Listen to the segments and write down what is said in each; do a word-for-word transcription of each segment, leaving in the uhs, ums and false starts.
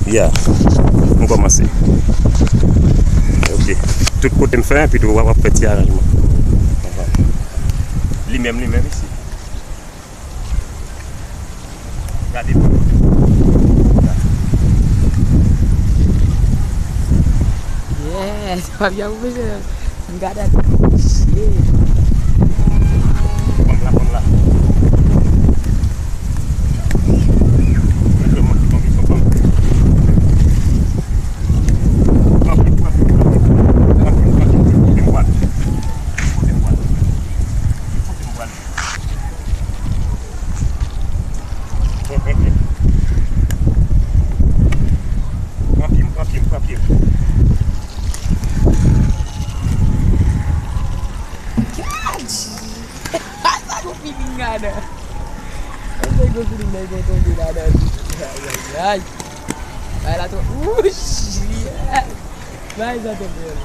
Ya, nou kòmanse. Ok. Tout kote n fè, epi tou w ap fè ti aranjman. Li menm, li menm isi. Gade pou kote. Yes, pa byen pou mesye. M gade ak shit. Banm la, banm la. Mwen fè mwen ki tonbe sou banm. Tranpil, tranpil, tranpil. Tranpil, tranpil. Kote m pral? Kote m pral? Kote m pral? Pran pye m, pran pye m, pran pye m. Catch! Sa gon feeling ladan. Sa gon feeling nan gon tonbe ladan tou. Ay, ay, ay. Bay la twò. Wouch! Yeah! Bay sa twò bèl.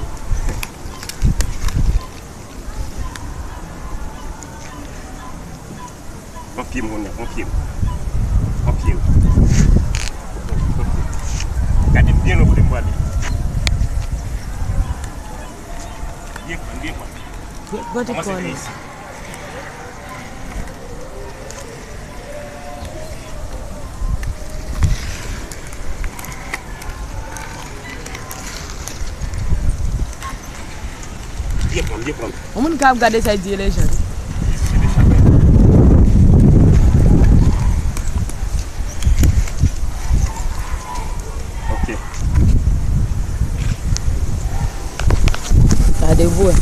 Pran pye m kounye a, pran pye m. Pran pye m. Gade m byen lwen kote m prale. Byen pran, byen pran. Byen pran tout kò. Kòmanse de isi. Byen pran, byen pran. Yon moun ka ap gade sa, di e lejan. Ok. Gade vre.